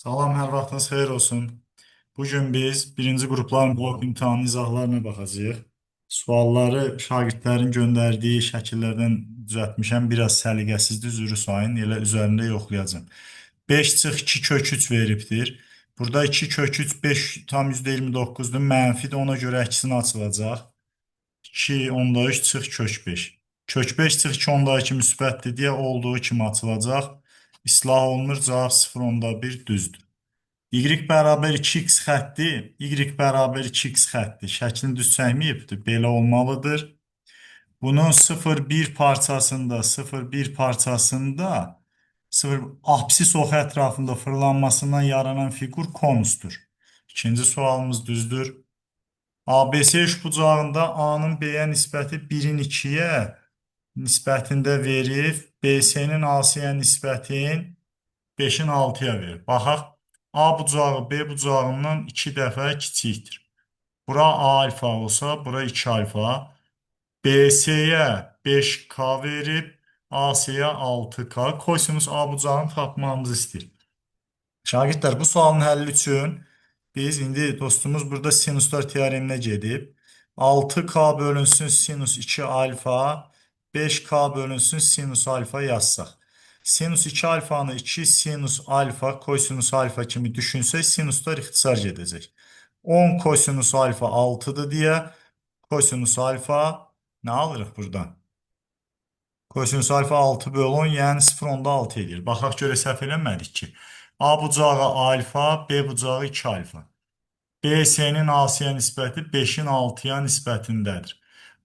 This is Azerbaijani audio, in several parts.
Salam, hər vaxtınız xeyir olsun. Bugün biz birinci qrupların blok imtahanı izahlarına baxacağıq. Sualları şagirdlərin göndərdiyi şəkillərdən düzəltmişəm. Biraz səliqəsizdir, üzrü sayın. Elə üzərində yoxlayacağım. 5 çıx 2 kök 3 veribdir. Burada 2 kök 3 5 tam %29-dur. Mənfidir, ona görə əksinə açılacaq. 2 onda 3 çıx kök 5. Kök 5 çıx 2 onda 2 müsbətdir deyə olduğu kimi açılacaq. İslah olunur, cavab 0,1 düzdür. Y bərabər 2x xətti, Y bərabər 2x xətti. Şəklini düz çəkməyibdir, belə olmalıdır. Bunun 0,1 parçasında, 0,1 parçasında 0, apsis oxu ətrafında fırlanmasından yaranan fiqur konusdur. İkinci sualımız düzdür. ABC üçbucağında A-nın B-yə nisbəti 1-in 2-yə nisbətində verib, BC-nin AC-yə nisbətin 5-in 6-ya verir. Baxaq, A bucağı B bucağından 2 dəfə kiçikdir. Bura A alfa olsa, bura 2 alfa. BC-yə 5K verib, AC-yə 6K. Kosinus A bucağını tapmamızı istəyir. Şagirdlər, bu sualın həlli üçün biz indi dostumuz burada sinuslar teoreminə gedib. 6K bölünsün sinus 2 alfa, 5K bölünsün sinus alfa yazsaq. Sinus 2 alfanı 2 sinus alfa, kosinus alfa kimi düşünsək, sinuslar ixtisar gedəcək. 10 kosinus alfa 6-dır deyə kosinus alfa nə alırıq buradan? Kosinus alfa 6 bölü 10, yəni 0,6 eləyir. Baxaq görə səhv eləmədik ki. A bucağı alfa, B bucağı 2 alfa. BC-nin AC-yə nisbəti 5-in 6-ya nisbətindədir.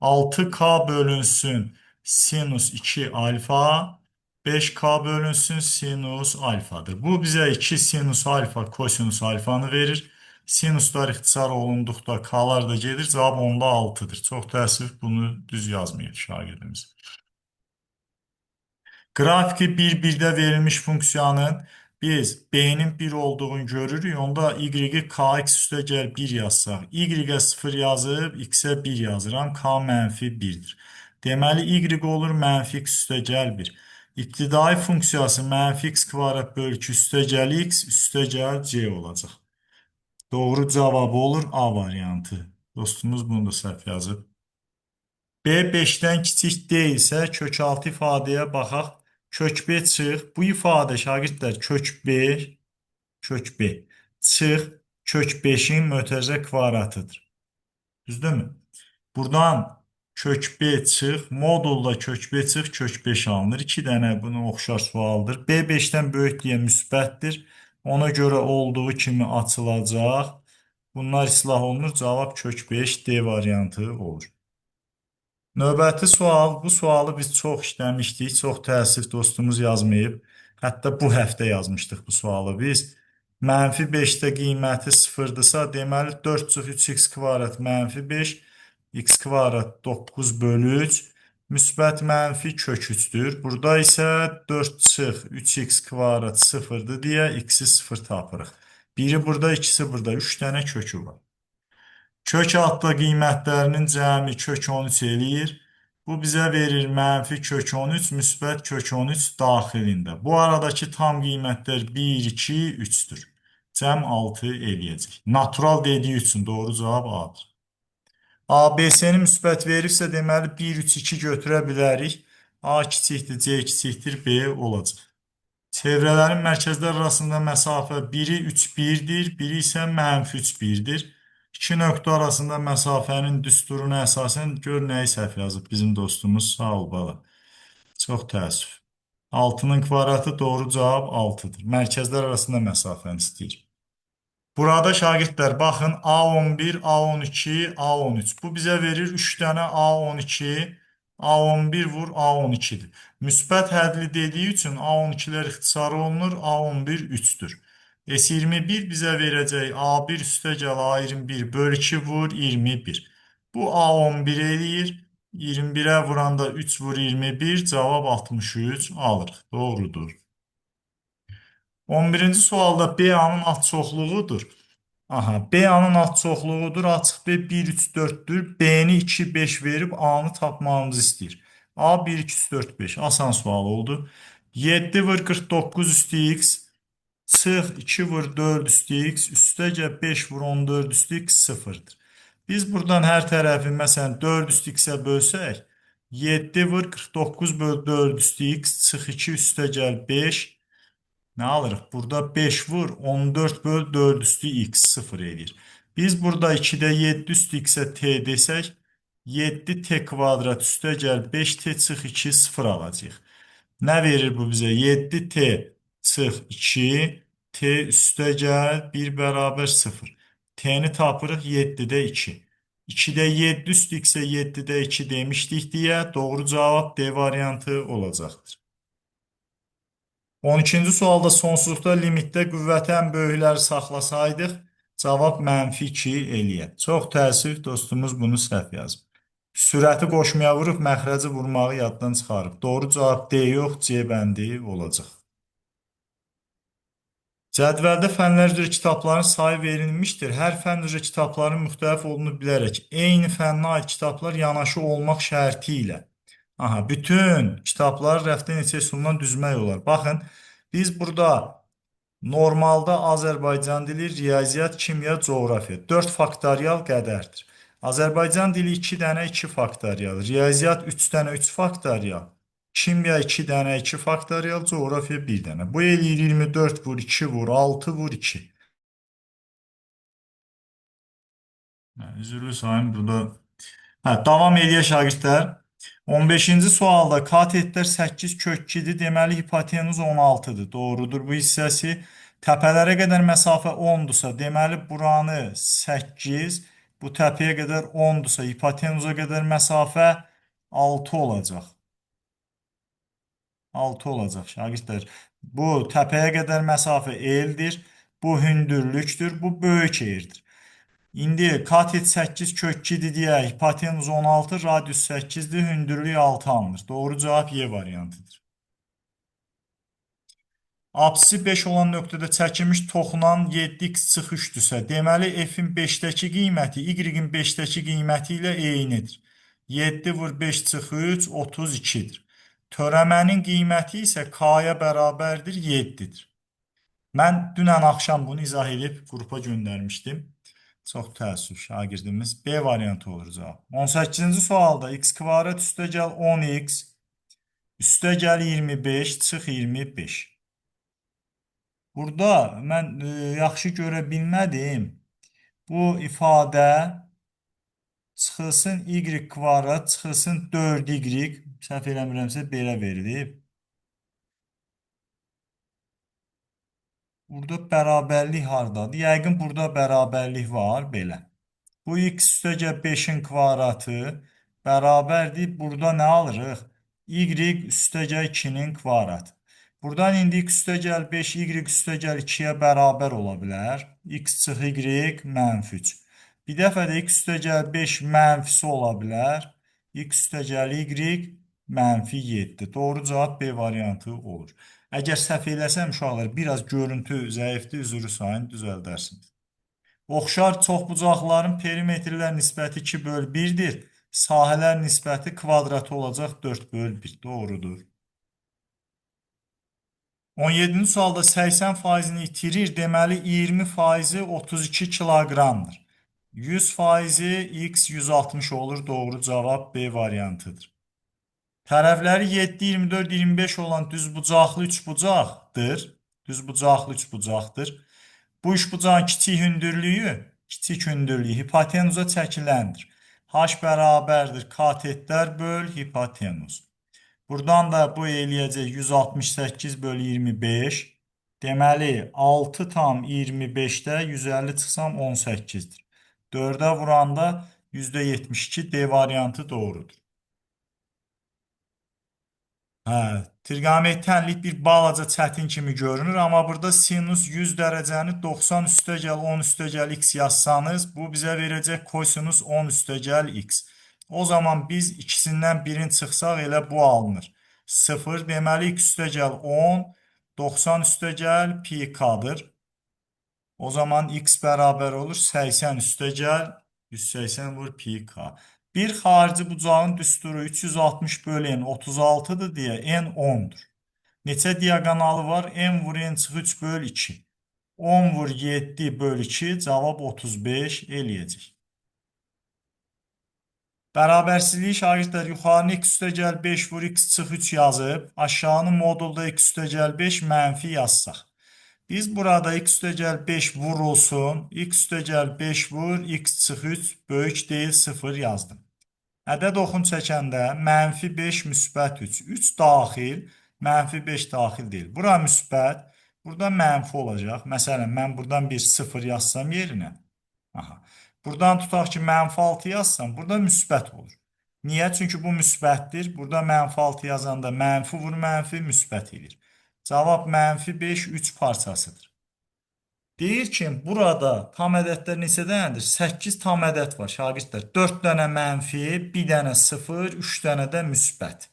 6K bölünsün sinus 2 alfa, 5K bölünsün sinus alfadır. Bu bizə 2 sinus alfa kosinus alfanı verir. Sinuslar ixtisar olunduqda K'lar da gedir. Cavab onda 6-dır. Çox təəssüf bunu düz yazmayıb şagirdimiz. Qrafiki 1-1-də verilmiş funksiyanın biz B-nin 1 olduğunu görürük. Onda Y-i KX üstə gəl 1 yazsaq. Y-ə 0 yazıb, X-ə 1 yazıram. K mənfi 1-dir. Deməli, Y olur mənfi X üstə gəl 1. İbtidai funksiyası mənfi X kvadrat bölü 2 üstə gəl X, üstə gəl C olacaq. Doğru cavab olur A variantı. Dostumuz bunu da səhv yazıb. B 5-dən kiçik deyilsə, kök 6 ifadəyə baxaq. Kök B çıx. Bu ifadə şagirdlər kök B, kök B çıx, kök 5-in mötərizə kvadratıdır. Düzdürmü? Buradan kök B çıx, modulda kök B çıx, kök 5 alınır. 2 dənə buna oxşar sualdır. B 5-dən böyük deyə müsbətdir. Ona görə olduğu kimi açılacaq. Bunlar islah olunur. Cavab kök 5 D variantı olur. Növbəti sual, bu sualı biz çox işləmişdik. Çox təəssüf dostumuz yazmayıb. Hətta bu həftə yazmışdıq bu sualı biz. Mənfi 5-də qiyməti 0-dırsa, deməli 4 çıx 3x kvadrat mənfi 5, x kvadrat 9 bölü 3, müsbət mənfi kök 3-dür. Burada isə 4 çıx 3x kvadrat 0-dır deyə x-i 0 tapırıq. Biri burada, ikisi burada. 3 dənə kökü var. Kök altda qiymətlərinin cəmi kök 13 eləyir. Bu bizə verir mənfi kök 13, müsbət kök 13 daxilində. Bu aradakı tam qiymətlər 1, 2, 3-dür. Cəm 6 eləyəcək. Natural dediyi üçün doğru cavab A-dır. ABC-ni müsbət veribsə, deməli 1, 3, 2 götürə bilərik. A kiçikdir, C kiçikdir, B olacaq. Çevrələrin mərkəzlər arasında məsafə biri 3, 1-dir, biri isə mənfi 3, 1-dir. İki nöqtə arasında məsafənin düsturuna əsasən gör nəyi səhv yazıb bizim dostumuz. Sağ ol bala. Çox təəssüf. 6-nın kvadratı doğru cavab 6-dır. Mərkəzlər arasında məsafəni istəyir. Burada şagirdlər baxın A11, A12, A13. Bu bizə verir 3 dənə A12, A11 vur A12-dir. Müsbət hədli dediyi üçün A12-lər ixtisar olunur, A11 3-dür. S21 bizə verəcək A1 üstə gəl A21 böl 2 vur 21. Bu A11 eləyir. 21-ə vuranda 3 vur 21 cavab 63 alırıq. Doğrudur. 11-ci sualda B-A-nın alt çoxluğudur. Aha, B-A-nın alt çoxluğudur. Açıq B 1, 3, 4-dür. B-ni 2, 5 verib A-nı tapmamızı istəyir. A 1, 2, 3, 4, 5. Asan sual oldu. 7 vur 49 üstü x. Çıx 2 vur 4 üstü x üstəgəl 5 vur 14 üstü x 0-dır. Biz buradan hər tərəfi məsələn 4 üstü x-ə bölsək, 7 vur 49 böl 4 üstü x çıx 2 üstəgəl 5. Nə alırıq? Burada 5 vur 14 böl 4 üstü x 0 edir. Biz burada 2-də 7 üstü x-ə t desək, 7t kvadrat üstəgəl 5t çıx 2 0 alacaq. Nə verir bu bizə? 7t çıx 2, t üstəgəl 1 bərabər 0. T-ni tapırıq 7-də 2. 2-də 7 üstü x-ə 7-də 2 demişdik deyə doğru cavab D variantı olacaqdır. 12-ci sualda sonsuzluqda limitdə qüvvəti ən böyükləri saxlasaydıq, cavab mənfi 2 eləyər. Çox təəssüf, dostumuz bunu səhv yazıb. Sürəti qoşmaya vurub, məxrəci vurmağı yaddan çıxarıb. Doğru cavab D yox, C bəndi olacaq. Cədvəldə fənlər üzrə kitabların sayı verilmişdir. Hər fənn üzrə kitabların müxtəlif olduğunu bilərək, eyni fənnə aid kitablar yanaşı olmaq şərti ilə. Aha, bütün kitabları rəfdə neçə üsulla düzmək olar. Baxın, biz burada normalda Azərbaycan dili, riyaziyyat, kimya, coğrafiya 4 faktorial qədərdir. Azərbaycan dili 2 dənə 2 faktorial, riyaziyyat 3 dənə 3 faktorial, kimya 2 dənə 2 faktorial, coğrafiya 1 dənə. Bu eləyir 24 vur 2 vur 6 vur 2. Üzürlü sayın burada. Hə, davam eləyək şagirdlər. 15-ci sualda katetlər 8 kök 2-dir. Deməli hipotenuz 16-dır. Doğrudur bu hissəsi. Təpələrə qədər məsafə 10-dursa, deməli buranı 8, bu təpəyə qədər 10-dursa, hipotenuza qədər məsafə 6 olacaq. 6 olacaq şagirdlər. Bu təpəyə qədər məsafə L-dir. Bu hündürlükdür. Bu böyük yerdir. İndi katet 8 kök 2-dir deyə hipotenuz 16, radius 8-dir, hündürlük 6 alınır. Doğru cavab Y variantıdır. Apsisi 5 olan nöqtədə çəkilmiş toxunan 7x çıx 3-dürsə, deməli f-in 5-dəki qiyməti y-in 5-dəki qiyməti ilə eynidir. 7 vur 5 çıx 3, 32-dir. Törəmənin qiyməti isə k-ya bərabərdir, 7-dir. Mən dünən axşam bunu izah edib qrupa göndərmişdim. Çox təəssüf şagirdimiz. B variantı olur cavab. 18-ci sualda x kvadrat üstəgəl 10x üstəgəl 25 çıx 25. Burada mən yaxşı görə bilmədim. Bu ifadə çıxılsın y kvadrat, çıxılsın 4y. Səhv eləmirəmsə belə verilib. Burada bərabərlik hardadır? Yəqin burada bərabərlik var belə. Bu x üstəgəl 5-in kvadratı bərabərdir. Burada nə alırıq? Y üstəgəl 2-nin kvadratı. Buradan indi x üstəgəl 5, y üstəgəl 2-yə bərabər ola bilər. X çıx y mənfi 3. Bir dəfə də x üstəgəl 5 mənfisi ola bilər. X üstəgəl y mənfi 7. Doğru cavab B variantı olur. Əgər səhv eləsəm uşaqlar, biraz görüntü zəifdir, üzrü sayın, düzəldərsiniz. Oxşar çoxbucaqların perimetrlər nisbəti 2 böl 1-dir. Sahələr nisbəti kvadratı olacaq 4 böl 1. Doğrudur. 17-ci sualda 80 faizini itirir. Deməli 20 faizi 32 kiloqramdır. 100 faizi x 160 olur. Doğru cavab B variantıdır. Tərəfləri 7, 24, 25 olan düzbucaqlı üçbucaqdır. Düzbucaqlı üçbucaqdır. Bu üçbucağın kiçik hündürlüyü hipotenuza çəkiləndir. H bərabərdir katetlər böl hipotenuz. Buradan da bu eləyəcək 168 bölü 25. Deməli 6,25-də 150 çıxsam 18-dir. 4-ə vuranda %72 D variantı doğrudur. Hə, trigonometri tənlik bir balaca çətin kimi görünür, amma burada sinus 100 dərəcəni 90 üstəgəl 10 üstəgəl x yazsanız, bu bizə verəcək kosinus 10 üstəgəl x. O zaman biz ikisindən birini çıxsaq elə bu alınır. 0, deməli x üstəgəl 10, 90 üstəgəl pi k-dır. O zaman x bərabər olur 80 üstəgəl 180 vur pi k. Bir xarici bucağın düsturu 360 bölü n 36-dır deyə n 10-dur. Neçə diaqonalı var? M vur N çıx 3 böl 2. 10 vur 7 böl 2, cavab 35 eləyəcək. Bərabərsizliyi şagirdlər yuxarını x üstə gəl 5 vur x çıx 3 yazıb, aşağını modulda x üstə gəl 5 mənfi yazsaq. Biz burada x üstə gəl 5 vurulsun, x üstə gəl 5 vur, x çıx 3 böyük deyil 0 yazdım. Ədəd oxun çəkəndə mənfi 5 müsbət 3, 3 daxil, mənfi 5 daxil deyil. Bura müsbət, burada mənfi olacaq. Məsələn, mən buradan bir 0 yazsam yerinə. Aha. Buradan tutaq ki, mənfi 6 yazsam, burada müsbət olur. Niyə? Çünki bu müsbətdir. Burada mənfi 6 yazanda mənfi vur mənfi müsbət edir. Cavab mənfi 5, 3 parçasıdır. Deyir ki, burada tam ədədlər neçə dənədir? 8 tam ədəd var şagirdlər. 4 dənə mənfi, 1 dənə 0, 3 dənə də müsbət.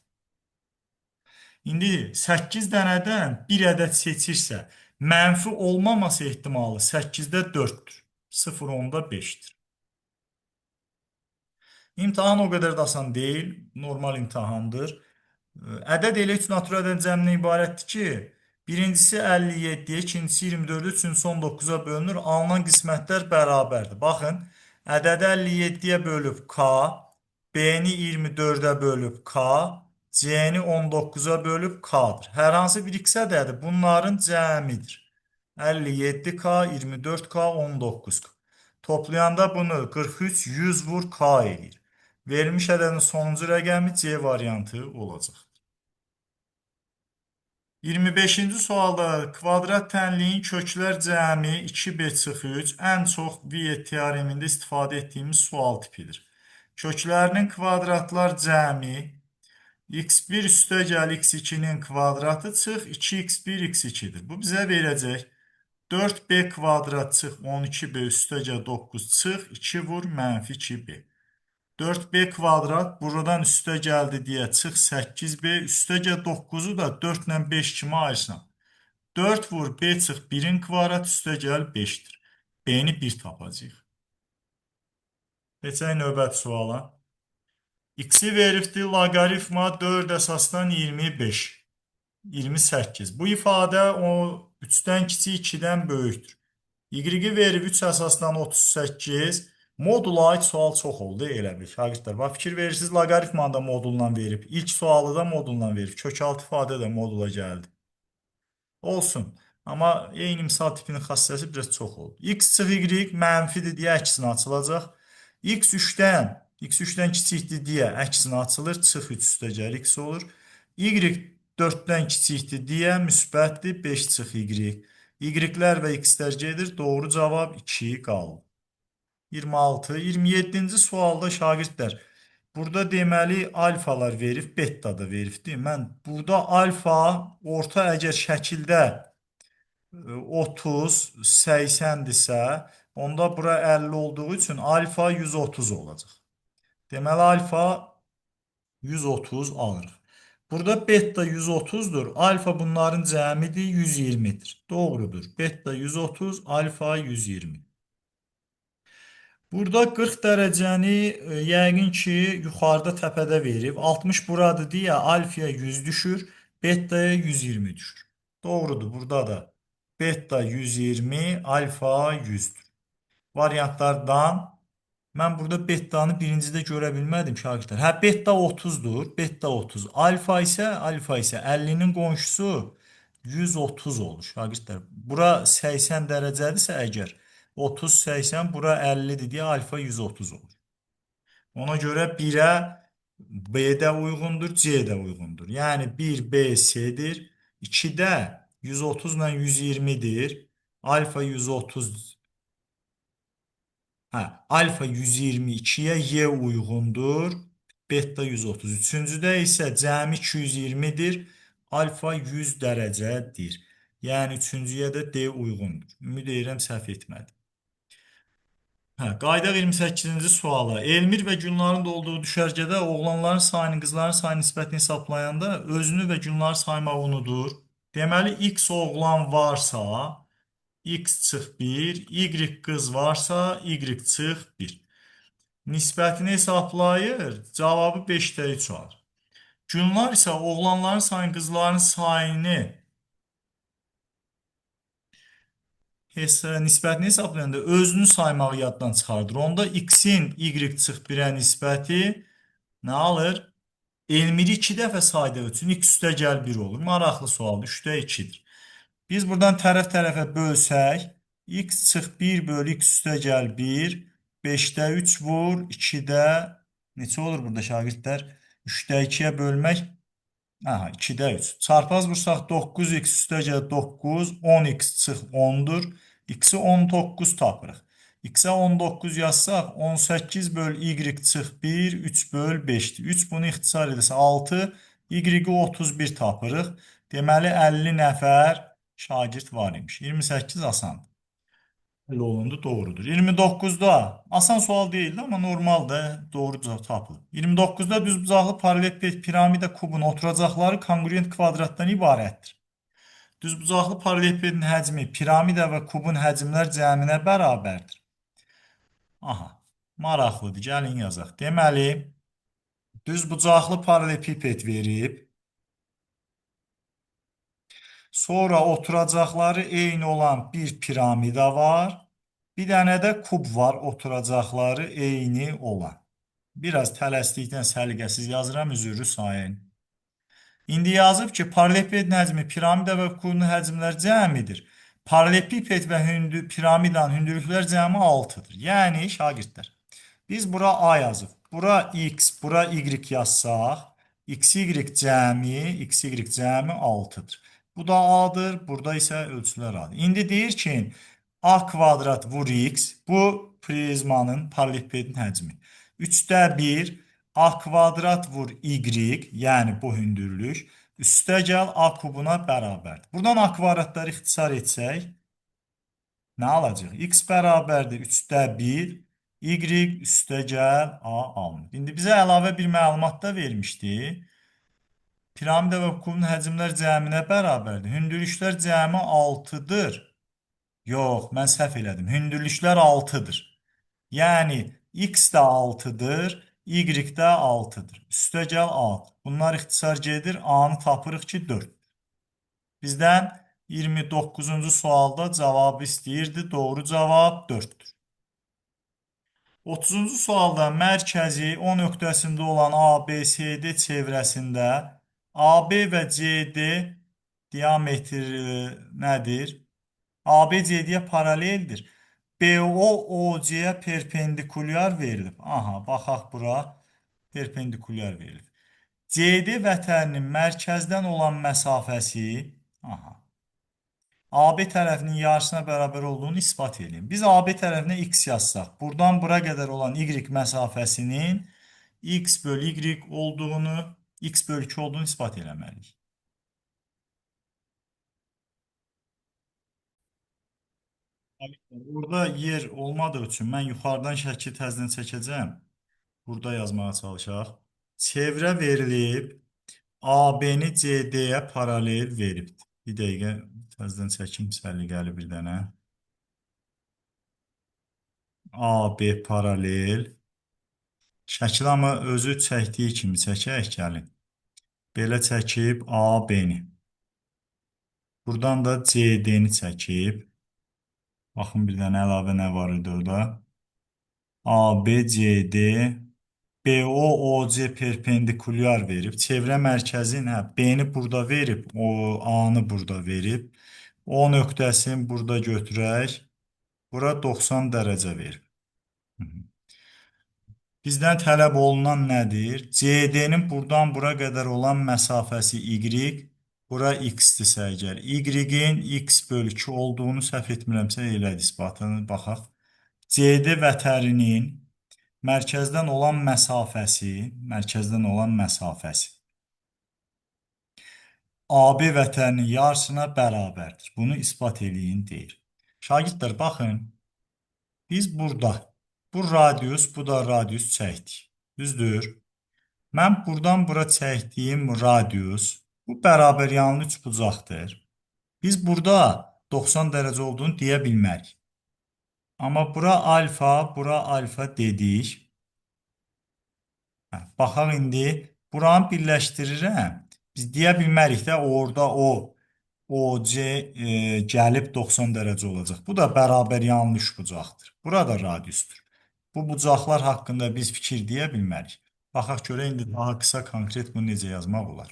İndi 8 dənədən 1 ədəd seçirsə, mənfi olmaması ehtimalı 8-də 4-dür. 0,5-dir. İmtahan o qədər də asan deyil, normal imtahandır. Ədəd elə 3 natural ədəd cəmindən ibarətdir ki, birincisi 57-yə, ikincisi 24-ə, üçüncüsü 19-a bölünür. Alınan qismətlər bərabərdir. Baxın, ədədi 57-yə bölüb K, B-ni 24-ə bölüb K, C-ni 19-a bölüb K-dır. Hər hansı bir X ədədi bunların cəmidir. 57K, 24K, 19K. Toplayanda bunu 43, 100 vur K eləyir. Verilmiş ədədin sonuncu rəqəmi C variantı olacaq. 25-ci sualda kvadrat tənliyin köklər cəmi 2b çıx 3 ən çox Viet teoremində istifadə etdiyimiz sual tipidir. Köklərinin kvadratlar cəmi x1 üstə gəl x2-nin kvadratı çıx 2x1 x2-dir. Bu bizə verəcək 4b kvadrat çıx 12b üstə gəl 9 çıx 2 vur mənfi 2b. 4b kvadrat buradan üstə gəldi deyə çıx 8b üstə gəl 9-u da 4 ilə 5 kimi ayırsam. 4 vur b çıx 1-in kvadrat üstə gəl 5-dir. B-ni 1 tapacağıq. Keçək növbəti suala. X-i veribdir loqaritma 4 əsasdan 25. 28. Bu ifadə o 3-dən kiçik 2-dən böyükdür. Y-i verib 3 əsasdan 38. Modula aid sual çox oldu elə bil. Şagirdlər, bax fikir verirsiniz, loqaritmanı da modulla verib. İlk sualı da modulla verib. Kökaltı ifadə də modula gəldi. Olsun. Amma eyni misal tipinin xassəsi biraz çox oldu. X çıx Y mənfidir deyə əksinə açılacaq. X 3-dən kiçikdir deyə əksinə açılır. Çıx 3 üstə gəl X olur. Y 4-dən kiçikdir deyə müsbətdir. 5 çıx Y. Y-lər və X-lər gedir. Doğru cavab 2 qaldı. 26. 27-ci sualda şagirdlər, burada deməli alfalar verib, beta da veribdir. Mən burada alfa orta əgər şəkildə 30, 80-dirsə, onda bura 50 olduğu üçün alfa 130 olacaq. Deməli alfa 130 alırıq. Burada beta 130'dur. Alfa bunların cəmidir, 120'dir. Doğrudur. Beta 130, alfa 120. Burada 40 dərəcəni yəqin ki, yuxarıda təpədə verib. 60 buradır deyə alfaya 100 düşür, betaya 120 düşür. Doğrudur. Burada da beta 120, alfa 100'dür. Variantlardan mən burada betanı birincidə görə bilmədim şagirdlər. Hə, beta 30'dur. Beta 30. Alfa isə 50-nin qonşusu 130 olur şagirdlər. Bura 80 dərəcədirsə əgər 30 80 bura 50-dir deyə alfa 130 olur. Ona görə 1-ə B də uyğundur, C də uyğundur. Yəni 1 B C-dir. 2-də 130 ilə 120-dir. Alfa 130. Hə, alfa 122-yə Y uyğundur. Beta 130. Üçüncüdə isə cəmi 220-dir. Alfa 100 dərəcədir. Yəni üçüncüyə də D uyğundur. Ümid edirəm səhv etmədim. Hə, qayıdaq 28-ci suala. Elmir və Gülnarın da olduğu düşərgədə oğlanların sayını qızların sayı nisbətini hesablayanda özünü və Gülnarı saymağı unudur. Deməli, X oğlan varsa, X çıx 1, Y qız varsa, Y çıx 1. Nisbətini hesablayır, cavabı 5-də 3 alır. Günlar isə oğlanların sayını, qızların sayını nisbətini hesablayanda özünü saymağı yaddan çıxardır. Onda x-in y çıx 1-ə nisbəti nə alır? Elmiri 2 dəfə saydığı üçün x üstə gəl 1 olur. Maraqlı sualdır. 3-də 2-dir. Biz buradan tərəf tərəfə bölsək, x çıx 1 bölü x üstə gəl 1, 5-də 3 vur, 2-də neçə olur burada şagirdlər? 3-də 2-yə bölmək, aha, 2-də 3. Çarpaz vursaq 9x üstə gəl 9, 10x çıx 10-dur. X-i 19 tapırıq. X-ə 19 yazsaq, 18 böl y çıx 1, 3 böl 5-dir. 3 bunu ixtisar edirsə 6, y-i 31 tapırıq. Deməli, 50 nəfər şagird var imiş. 28 asandır. Həll olundu, doğrudur. 29-da asan sual değildi ama normalde doğru tapılıb. 29-da düzbucaqlı paralelpiped piramida kubun oturacaqları kongruent kvadratdan ibarətdir. Düzbucaqlı paralelipipedin həcmi piramida və kubun həcmlər cəminə bərabərdir. Aha, maraqlıdır. Gəlin yazaq. Deməli, düzbucaqlı paralelipiped verib. Sonra oturacaqları eyni olan bir piramida var. Bir dənə də kub var, oturacaqları eyni olan. Biraz tələsdikdən səliqəsiz yazıram, üzürlü sayın. İndi yazıb ki, paralelipipedin həcmi piramida və kubun həcmlər cəmidir. Paralelipiped və piramidanın hündürlüklər cəmi 6-dır. Yəni, şagirdlər, biz bura A yazıb, bura X, bura Y yazsaq, XY cəmi, XY cəmi 6-dır. Bu da A-dır, burada isə ölçülər A-dır. İndi deyir ki, A kvadrat vur X, bu prizmanın, paralelipipedin həcmi. 3-də 1, A kvadrat vur Y, yəni bu hündürlük, üstə gəl A kubuna bərabərdir. Buradan A kvadratları ixtisar etsək, nə alacaq? X bərabərdir 3-də 1, Y üstə gəl A alınır. İndi bizə əlavə bir məlumat da vermişdi. Piramida və kubun həcmlər cəminə bərabərdir. Hündürlüklər cəmi 6-dır. Yox, mən səhv elədim. Hündürlüklər 6-dır. Yəni, X də 6-dır, Y də 6-dır. Üstə gəl A. Bunlar ixtisar gedir. A-nı tapırıq ki, 4. Bizdən 29-cu sualda cavabı istəyirdi. Doğru cavab 4-dür. 30-cu sualda mərkəzi O nöqtəsində olan A, B, C, D çevrəsində AB və CD diametri nədir? AB CD-yə paraleldir. BO OC-yə perpendikulyar verilib. Aha, baxaq bura. Perpendikulyar verilib. CD vətərinin mərkəzdən olan məsafəsi, aha, AB tərəfinin yarısına bərabər olduğunu isbat edeyim. Biz AB tərəfinə X yazsaq, buradan bura qədər olan Y məsafəsinin X bölü Y olduğunu, X bölü 2 olduğunu isbat eləməliyik. Burada yer olmadığı üçün mən yuxarıdan şəkil təzdən çəkəcəm. Burada yazmağa çalışaq. Çevrə verilib, AB-ni CD-yə paralel veribdir. Bir dəqiqə təzdən çəkim səliqəli bir dənə. AB paralel. Şəkil amma özü çəkdiyi kimi çəkək, gəlin. Belə çəkib AB-ni. Buradan da CD-ni çəkib. Baxın bir dənə əlavə nə var idi orada. A, B, C, D, B, O, O, C perpendikulyar verib. Çevrə mərkəzin, B-ni burada verib, O, A-nı burada verib. O nöqtəsini burada götürək. Bura 90 dərəcə verib. Bizdən tələb olunan nədir? CD-nin buradan bura qədər olan məsafəsi Y, bura X-dirsə əgər. Y-in X bölü 2 olduğunu səhv etmirəmsə elədir isbatını baxaq. CD vətərinin mərkəzdən olan məsafəsi, mərkəzdən olan məsafəsi AB vətərinin yarısına bərabərdir. Bunu isbat eləyin deyir. Şagirdlər, baxın, biz burada bu radius, bu da radius çəkdik. Düzdür? Mən buradan bura çəkdiyim radius, bu bərabər yanlı üçbucaqdır. Biz burada 90 dərəcə olduğunu deyə bilmərik. Amma bura alfa, bura alfa dedik. Baxaq indi, Buranı birləşdirirəm. Biz deyə bilmərik də orada o OC gəlib 90 dərəcə olacaq. Bu da bərabər yanlı üçbucaqdır. Burada radiusdur. Bu bucaqlar haqqında biz fikir deyə bilmərik. Baxaq görək indi daha qısa konkret bunu necə yazmaq olar.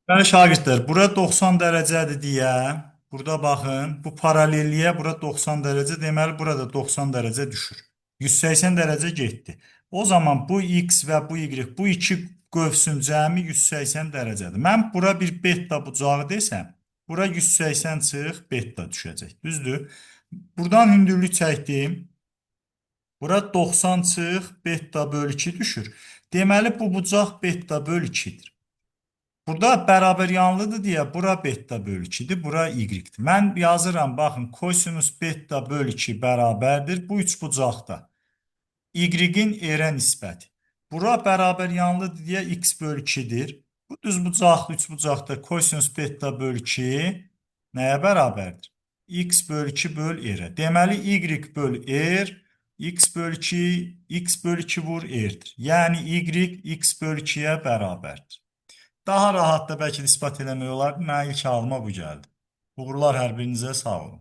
Bəli şagirdlər, bura 90 dərəcədir deyə, burada baxın, bu paralelliyə bura 90 dərəcə, deməli burada 90 dərəcə düşür. 180 dərəcə getdi. O zaman bu x və bu y, bu iki qövsün cəmi 180 dərəcədir. Mən bura bir beta bucağı desəm, bura 180 çıx beta düşəcək. Düzdür? Buradan hündürlük çəkdim. Bura 90 çıx beta böl 2 düşür. Deməli bu bucaq beta böl 2-dir. Burada bərabər yanlıdır deyə bura beta böl 2-dir, bura y-dir. Mən yazıram, baxın, kosinus beta böl 2 bərabərdir bu üç bucaqda. Y-in r-ə nisbəti. Bura bərabər yanlıdır deyə x böl 2-dir. Bu düz bucaqlı üç bucaqda kosinus beta böl 2 nəyə bərabərdir? X böl 2 böl r-ə. Deməli, y böl r, x böl 2, x böl 2 vur r-dir. Yəni, y x böl 2-yə bərabərdir. Daha rahat da bəlkə də isbat eləmək olardı. Mənə ilk halıma bu gəldi. Uğurlar hər birinizə, sağ olun.